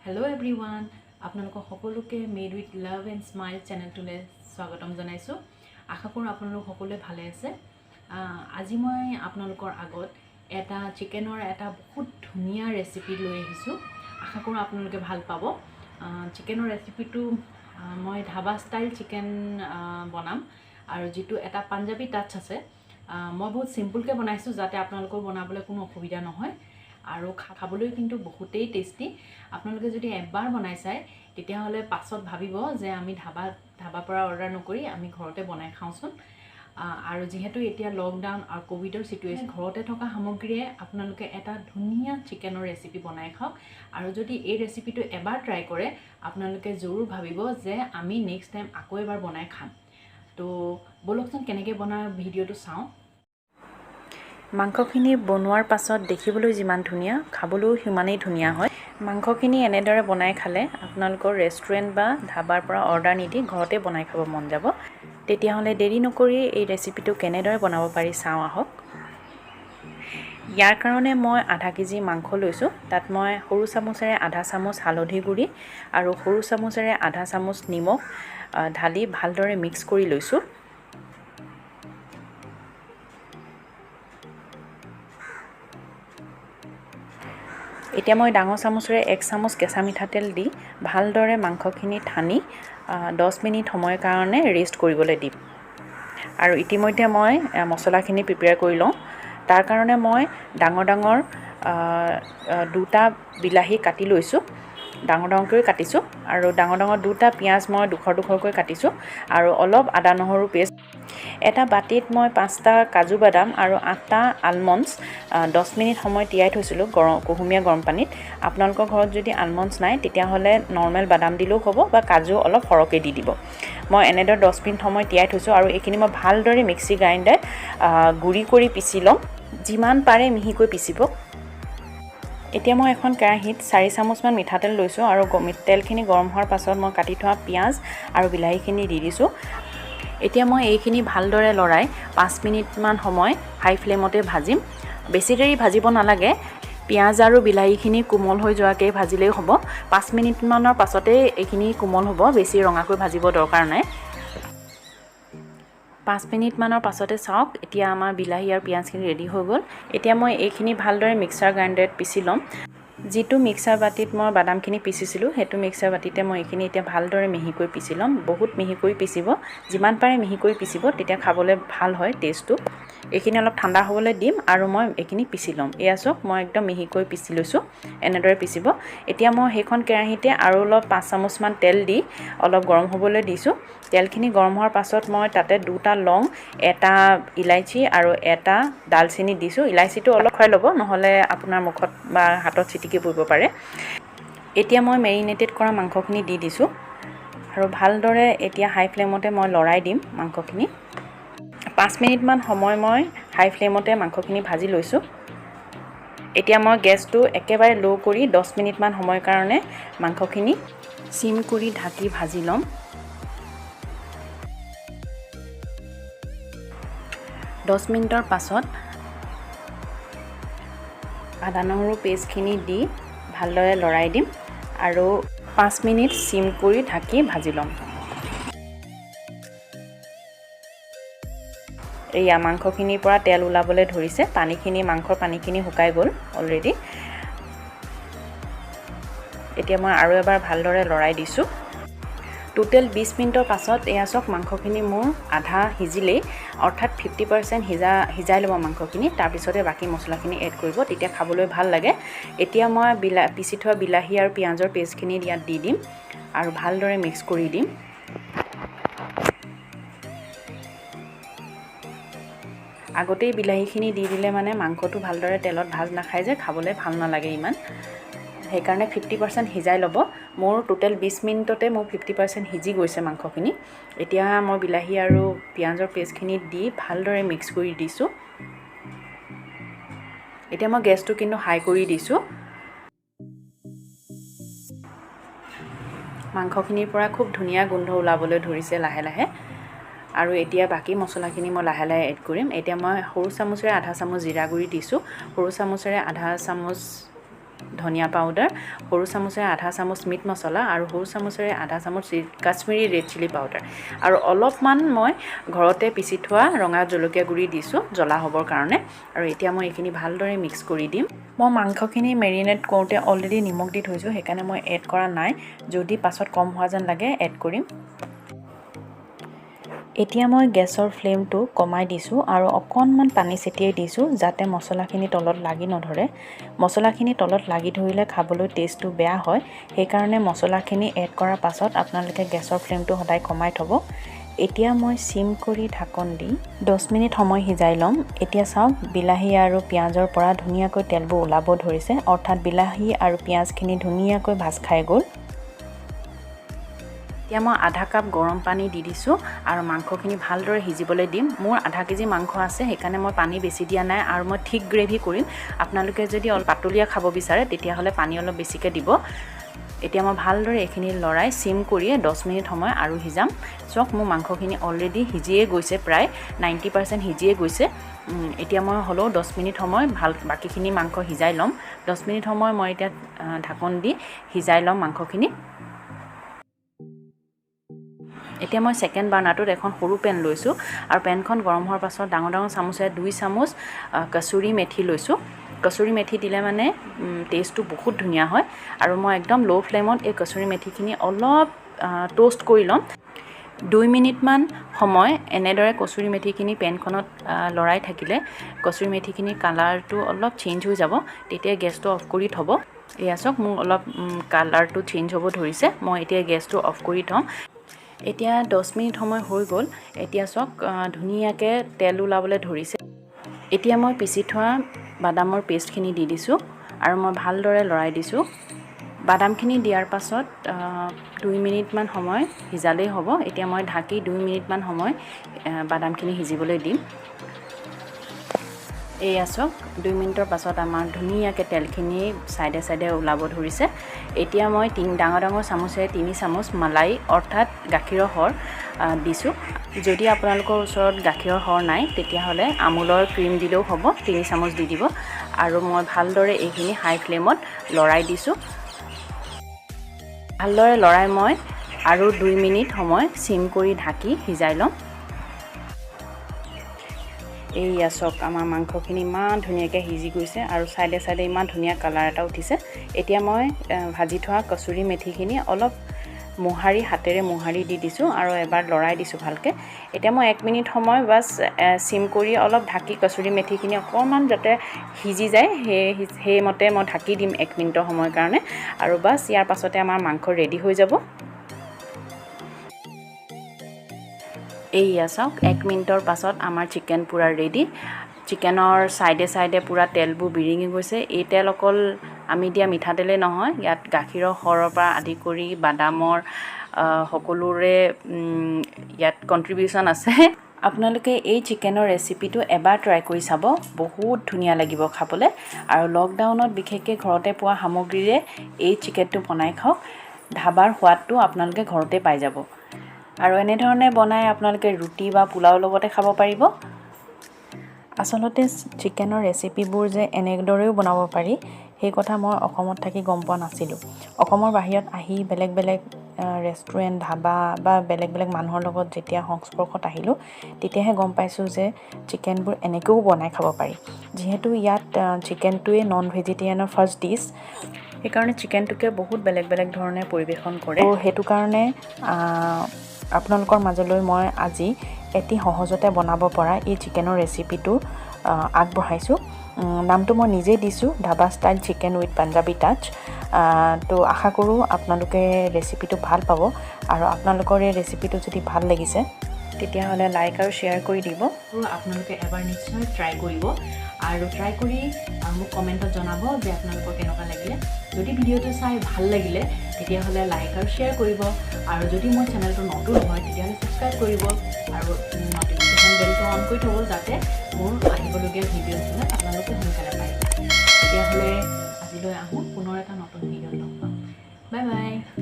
Hello' everyone, আপোনালোকক সকলোকে made with love and smile চেনেলটোলৈ স্বাগতম জনাইছোঁ। আশা কৰোঁ আপোনালোক সকলোৱে ভালে আছে। আজি মই আপোনালোকৰ আগত এটা চিকেনৰ এটা বহুত ধুনীয়া ৰেচিপি লৈ আহিছোঁ। আশা কৰোঁ আপোনালোকে ভাল পাব। চিকেনৰ ৰেচিপিটো মই ধাবা ষ্টাইল চিকেন বনাম আৰু যিটো এটা পাঞ্জাবী টাচ আছে। মই বহুত চিম্পুলকৈ বনাইছোঁ যাতে আপোনালোকৰ বনাবলৈ কোনো অসুবিধা নহয় আৰু খাবলৈ কিন্তু বহুতেই টেষ্টি। আপোনালোকে যদি এবাৰ বনাই চায়, তেতিয়াহ'লে পাছত ভাবিব যে আমি ধাবাৰ পৰা অৰ্ডাৰ নকৰি আমি ঘৰতে বনাই খাওঁচোন। আৰু যিহেতু এতিয়া লকডাউন আৰু ক'ভিডৰ চিটুৱেশ্যন, ঘৰতে থকা সামগ্ৰীৰে আপোনালোকে এটা ধুনীয়া চিকেনৰ ৰেচিপি বনাই খাওক। আৰু যদি এই ৰেচিপিটো এবাৰ ট্ৰাই কৰে, আপোনালোকে জৰুৰ ভাবিব যে আমি নেক্সট টাইম আকৌ এবাৰ বনাই খাম। তো ব'লকচোন, কেনেকৈ বনাওঁ ভিডিঅ'টো চাওঁ। মাংসখিনি বনোৱাৰ পাছত দেখিবলৈ যিমান ধুনীয়া, খাবলৈও সিমানেই ধুনীয়া হয়। মাংসখিনি এনেদৰে বনাই খালে আপোনালোকৰ ৰেষ্টুৰেণ্ট বা ধাবাৰ পৰা অৰ্ডাৰ নিদি ঘৰতে বনাই খাব মন যাব। তেতিয়াহ'লে দেৰি নকৰি এই ৰেচিপিটো কেনেদৰে বনাব পাৰি চাওঁ আহক। ইয়াৰ কাৰণে মই আধা কেজি মাংস লৈছোঁ। তাত মই সৰু চামুচেৰে আধা চামুচ হালধি গুড়ি আৰু সৰু চামুচেৰে আধা চামুচ নিমখ ঢালি ভালদৰে মিক্স কৰি লৈছোঁ। এতিয়া মই ডাঙৰ চামুচেৰে 1 চামুচ কেঁচা মিঠাতেল দি ভালদৰে মাংসখিনি সানি 10 মিনিট সময়ৰ কাৰণে ৰেষ্ট কৰিবলৈ দিম। আৰু ইতিমধ্যে মই মছলাখিনি প্ৰিপেয়াৰ কৰি লওঁ। তাৰ কাৰণে মই ডাঙৰ ডাঙৰ দুটা বিলাহী কাটি লৈছোঁ, ডাঙৰ ডাঙৰকৈ কাটিছোঁ। আৰু ডাঙৰ ডাঙৰ দুটা পিঁয়াজ মই ডোখৰ ডোখৰকৈ কাটিছোঁ আৰু অলপ আদা নহৰু পেষ্ট। এটা বাতিত মই পাঁচটা কাজু বাদাম আৰু আঠটা আলমণ্ডছ 10 মিনিট সময় তিয়াই থৈছিলোঁ কুহুমীয়া গৰম পানীত। আপোনালোকৰ ঘৰত যদি আলমণ্ডছ নাই, তেতিয়াহ'লে নৰ্মেল বাদাম দিলেও হ'ব বা কাজু অলপ সৰহকৈ দি দিব। মই এনেদৰে 10 মিনিট সময় তিয়াই থৈছোঁ আৰু এইখিনি মই ভালদৰে মিক্সি গ্ৰাইণ্ডাৰত গুড়ি কৰি পিচি ল'ম। যিমান পাৰে মিহিকৈ পিচিব। এতিয়া মই এখন কেৰাহীত 4 চামুচমান মিঠাতেল লৈছোঁ আৰু তেলখিনি গৰম হোৱাৰ পাছত মই কাটি থোৱা পিঁয়াজ আৰু বিলাহীখিনি দি দিছোঁ। এতিয়া মই এইখিনি ভালদৰে লৰাই 5 মিনিটমান সময় হাই ফ্লেমতে ভাজিম। বেছি দেৰি ভাজিব নালাগে। পিঁয়াজ আৰু বিলাহীখিনি কোমল হৈ যোৱাকৈ ভাজিলেই হ'ব। 5 মিনিটমানৰ পাছতেই এইখিনি কোমল হ'ব, বেছি ৰঙাকৈ ভাজিব দৰকাৰ নাই। 5 মিনিটমানৰ পাছতে চাওক, এতিয়া আমাৰ বিলাহী আৰু পিঁয়াজখিনি ৰেডি হৈ গ'ল। এতিয়া মই এইখিনি ভালদৰে মিক্সাৰ গ্ৰাইণ্ডাৰত পিচি ল'ম। যিটো মিক্সাৰ বাতিত মই বাদামখিনি পিচিছিলোঁ, সেইটো মিক্সাৰ বাতিতে মই এইখিনি এতিয়া ভালদৰে মিহিকৈ পিচি ল'ম। বহুত মিহিকৈ পিচিব। যিমান পাৰে মিহিকৈ পিচিব, তেতিয়া খাবলৈ ভাল হয় টেষ্টটো। এইখিনি অলপ ঠাণ্ডা হ'বলৈ দিম আৰু মই এইখিনি পিচি ল'ম। এয়া চাওক, মই একদম মিহিকৈ পিচি লৈছোঁ। এনেদৰে পিচিব। এতিয়া মই সেইখন কেৰাহীতে আৰু অলপ 5 চামুচমান তেল দি অলপ গৰম হ'বলৈ দিছোঁ। তেলখিনি গৰম হোৱাৰ পাছত মই তাতে দুটা লং, এটা ইলাচি আৰু এটা ডালচেনি দিছোঁ। ইলাচিটো অলপ খুৱাই ল'ব, নহ'লে আপোনাৰ মুখত বা হাতত চিটিকি পৰিব পাৰে। এতিয়া মই মেৰিনেটেড কৰা মাংসখিনি দি দিছোঁ আৰু ভালদৰে এতিয়া হাই ফ্লেমতে মই লৰাই দিম মাংসখিনি। 5 মিনিটমান সময় মই হাই ফ্লেমতে মাংসখিনি ভাজি লৈছোঁ। এতিয়া মই গেছটো একেবাৰে ল' কৰি 10 মিনিটমান সময়ৰ কাৰণে মাংসখিনি চিম কৰি ঢাকি ভাজি ল'ম। 10 মিনিটৰ পাছত আদা নহৰু পেষ্টখিনি দি ভালদৰে লৰাই দিম আৰু 5 মিনিট চিম কৰি ঢাকি ভাজি ল'ম। এয়া মাংসখিনিৰ পৰা তেল ওলাবলৈ ধৰিছে। মাংসৰ পানীখিনি শুকাই গ'ল অলৰেডি। এতিয়া মই আৰু এবাৰ ভালদৰে লৰাই দিছোঁ। টোটেল 20 মিনিটৰ পাছত এয়া চাওক, মাংসখিনি মোৰ আধা সিজিলেই, অৰ্থাৎ 50% সিজাই ল'ব মাংসখিনি। তাৰপিছতে বাকী মছলাখিনি এড কৰিব, তেতিয়া খাবলৈ ভাল লাগে। এতিয়া মই পিচি থোৱা বিলাহী আৰু পিঁয়াজৰ পেষ্টখিনি ইয়াত দি দিম আৰু ভালদৰে মিক্স কৰি দিম। আগতেই বিলাহীখিনি দি দিলে মানে মাংসটো ভালদৰে তেলত ভাজ নাখায় যে খাবলৈ ভাল নালাগে ইমান। সেইকাৰণে 50% সিজাই ল'ব। মোৰ টোটেল 20 মিনিটতে মোৰ 50% সিজি গৈছে মাংসখিনি। এতিয়া মই বিলাহী আৰু পিঁয়াজৰ পেষ্টখিনি দি ভালদৰে মিক্স কৰি দিছোঁ। এতিয়া মই গেছটো কিন্তু হাই কৰি দিছোঁ। মাংসখিনিৰ পৰা খুব ধুনীয়া গোন্ধ ওলাবলৈ ধৰিছে লাহে লাহে। আৰু এতিয়া বাকী মছলাখিনি মই লাহে লাহে এড কৰিম। এতিয়া মই সৰু চামুচেৰে আধা চামুচ জিৰা গুড়ি দিছোঁ, সৰু চামুচেৰে আধা চামুচ ধনিয়া গুড়ি দিছোঁ। ধনিয়া পাউডাৰ, সৰু চামুচেৰে আধা চামুচ মিট মছলা আৰু সৰু চামুচেৰে আধা চামুচ কাশ্মীৰী ৰেড চিলি পাউডাৰ আৰু অলপমান মই ঘৰতে পিচি থোৱা ৰঙা জলকীয়া গুড়ি দিছোঁ জ্বলা হ'বৰ কাৰণে। আৰু এতিয়া মই এইখিনি ভালদৰে মিক্স কৰি দিম। মই মাংসখিনি মেৰিনেট কৰোঁতে অলৰেডি নিমখ দি থৈছোঁ, সেইকাৰণে মই এড কৰা নাই। যদি পাছত কম হোৱা যেন লাগে এড কৰিম। এতিয়া মই গেছৰ ফ্লেমটো কমাই দিছোঁ আৰু অকণমান পানী ছটিয়াই দিছোঁ, যাতে মছলাখিনি তলত লাগি নধৰে। মছলাখিনি তলত লাগি ধৰিলে খাবলৈ টেষ্টটো বেয়া হয়। সেইকাৰণে মছলাখিনি এড কৰাৰ পাছত আপোনালোকে গেছৰ ফ্লেমটো সদায় কমাই থ'ব। এতিয়া মই চিম কৰি ঢাকন দি 10 মিনিট সময় সিজাই ল'ম। এতিয়া চাওক, বিলাহী আৰু পিঁয়াজৰ পৰা ধুনীয়াকৈ তেলবোৰ ওলাব ধৰিছে, অৰ্থাৎ বিলাহী আৰু পিঁয়াজখিনি ধুনীয়াকৈ ভাজ খাই গ'ল। এতিয়া মই আধা কাপ গৰম পানী দি দিছোঁ আৰু মাংসখিনি ভালদৰে সিজিবলৈ দিম। মোৰ আধা কেজি মাংস আছে, সেইকাৰণে মই পানী বেছি দিয়া নাই আৰু মই থিক গ্ৰেভি কৰিম। আপোনালোকে যদি অলপ পাতলীয়া খাব বিচাৰে, তেতিয়াহ'লে পানী অলপ বেছিকৈ দিব। এতিয়া মই ভালদৰে এইখিনি লৰাই চিম কৰিয়ে 10 মিনিট সময় আৰু সিজাম। চাওক, মোৰ মাংসখিনি অলৰেডি সিজিয়ে গৈছে, প্ৰায় 90% সিজিয়ে গৈছে। এতিয়া মই হ'লেও 10 মিনিট সময় ভাল বাকীখিনি মাংস সিজাই ল'ম। 10 মিনিট সময় মই এতিয়া ঢাকন দি সিজাই ল'ম মাংসখিনি। এতিয়া মই ছেকেণ্ড বাৰ্ণাৰটোত এখন সৰু পেন লৈছোঁ আৰু পেনখন গৰম হোৱাৰ পাছত ডাঙৰ ডাঙৰ চামুচেৰে 2 চামুচ কচুৰি মেথি লৈছোঁ। কচুৰি মেথি দিলে মানে টেষ্টটো বহুত ধুনীয়া হয়। আৰু মই একদম ল' ফ্লেমত এই কচুৰি মেথিখিনি অলপ ট'ষ্ট কৰি ল'ম। 2 মিনিটমান সময় এনেদৰে কচুৰি মেথিখিনি পেনখনত লৰাই থাকিলে কচুৰি মেথিখিনিৰ কালাৰটো অলপ চেঞ্জ হৈ যাব। তেতিয়া গেছটো অফ কৰি থ'ব। এয়া চাওক, মোৰ অলপ কালাৰটো চেঞ্জ হ'ব ধৰিছে। মই এতিয়া গেছটো অফ কৰি থ'ম। এতিয়া 10 মিনিট সময় হৈ গ'ল। এতিয়া চাওক, ধুনীয়াকৈ তেল ওলাবলৈ ধৰিছে। এতিয়া মই পিচি থোৱা বাদামৰ পেষ্টখিনি দি দিছোঁ আৰু মই ভালদৰে লৰাই দিছোঁ। বাদামখিনি দিয়াৰ পাছত 2 মিনিটমান সময় সিজালেই হ'ব। এতিয়া মই ঢাকি 2 মিনিটমান সময় বাদামখিনি সিজিবলৈ দিম। এয়া চাওক, 2 মিনিটৰ পাছত আমাৰ ধুনীয়াকৈ তেলখিনি ছাইডে ছাইডে ওলাব ধৰিছে। এতিয়া মই তিনি ডাঙৰ ডাঙৰ চামুচেৰে 3 চামুচ মালাই, অৰ্থাৎ গাখীৰৰ সৰ দিছোঁ। যদি আপোনালোকৰ ওচৰত গাখীৰৰ সৰ নাই, তেতিয়াহ'লে আমুলৰ ক্ৰীম দিলেও হ'ব। 3 চামুচ দি দিব আৰু মই ভালদৰে এইখিনি হাই ফ্লেমত লৰাই দিছোঁ। ভালদৰে লৰাই মই আৰু 2 মিনিট সময় চিম কৰি ঢাকি সিজাই ল'ম। এইয়া চাওক, আমাৰ মাংসখিনি ইমান ধুনীয়াকৈ সিজি গৈছে আৰু ছাইডে ছাইডে ইমান ধুনীয়া কালাৰ এটা উঠিছে। এতিয়া মই ভাজি থোৱা কচুৰি মেথিখিনি অলপ মোহাৰি, হাতেৰে মোহাৰি দি দিছোঁ আৰু এবাৰ লৰাই দিছোঁ ভালকৈ। এতিয়া মই 1 মিনিট সময় বাছ চিম কৰি অলপ ঢাকি কচুৰি মেথিখিনি অকণমান যাতে সিজি যায়, সেইমতে মই ঢাকি দিম 1 মিনিটৰ সময়ৰ কাৰণে। আৰু বাছ, ইয়াৰ পাছতে আমাৰ মাংস ৰেডি হৈ যাব। এইয়া চাওক, 1 মিনিটৰ পাছত আমাৰ চিকেন পূৰা ৰেডি। চিকেনৰ ছাইডে ছাইডে পূৰা তেলবোৰ বিৰিঙি গৈছে। এই তেল অকল আমি দিয়া মিঠাতেলেই নহয়, ইয়াত গাখীৰৰ সৰৰ পৰা আদি কৰি বাদামৰ সকলোৰে ইয়াত কণ্ট্ৰিবিউশ্যন আছে। আপোনালোকে এই চিকেনৰ ৰেচিপিটো এবাৰ ট্ৰাই কৰি চাব, বহুত ধুনীয়া লাগিব খাবলৈ। আৰু লকডাউনত বিশেষকৈ ঘৰতে পোৱা সামগ্ৰীৰে এই চিকেনটো বনাই খাওক। ধাবাৰ সোৱাদটো আপোনালোকে ঘৰতে পাই যাব। আৰু এনেধৰণে বনাই আপোনালোকে ৰুটি বা পোলাওৰ লগতে খাব পাৰিব। আচলতে চিকেনৰ ৰেচিপিবোৰ যে এনেদৰেও বনাব পাৰি, সেই কথা মই অসমত থাকি গম পোৱা নাছিলোঁ। অসমৰ বাহিৰত আহি বেলেগ বেলেগ ৰেষ্টুৰেণ্ট, ধাবা বা বেলেগ বেলেগ মানুহৰ লগত যেতিয়া সংস্পৰ্শত আহিলোঁ, তেতিয়াহে গম পাইছোঁ যে চিকেনবোৰ এনেকৈও বনাই খাব পাৰি। যিহেতু ইয়াত চিকেনটোৱে নন ভেজিটেৰিয়ানৰ ফাৰ্ষ্ট ডিছ, সেইকাৰণে চিকেনটোকে বহুত বেলেগ বেলেগ ধৰণে পৰিৱেশন কৰে। ত' সেইটো কাৰণে আপোনালোকৰ মাজলৈ মই আজি এটি সহজতে বনাব পৰা এই চিকেনৰ ৰেচিপিটো আগবঢ়াইছোঁ। নামটো মই নিজেই দিছোঁ, Dhaba Style Chicken with Punjabi Touch। ত' আশা কৰোঁ আপোনালোকে ৰেচিপিটো ভাল পাব। আৰু আপোনালোকৰ এই ৰেচিপিটো যদি ভাল লাগিছে, তেতিয়াহ'লে লাইক আৰু শ্বেয়াৰ কৰি দিব। আৰু আপোনালোকে এবাৰ নিশ্চয় ট্ৰাই কৰিব আৰু ট্ৰাই কৰি মোক কমেণ্টত জনাব যে আপোনালোকৰ কেনেকুৱা লাগিলে। যদি ভিডিঅ'টো চাই ভাল লাগিলে, তেতিয়াহ'লে লাইক আৰু শ্বেয়াৰ কৰিব। আৰু যদি মোৰ চেনেলটো নতুন হয়, তেতিয়াহ'লে ছাবস্ক্ৰাইব কৰিব আৰু নটিফিকেশ্যন বেলটো অন কৰি থ'ব, যাতে মোৰ আহিবলগীয়া ভিডিঅ'বিলাক আপোনালোকে সোনকালে পায়। তেতিয়াহ'লে আজিলৈ আহোঁ, পুনৰ এটা নতুন ভিডিঅ'ত লগ পাম। Bye bye.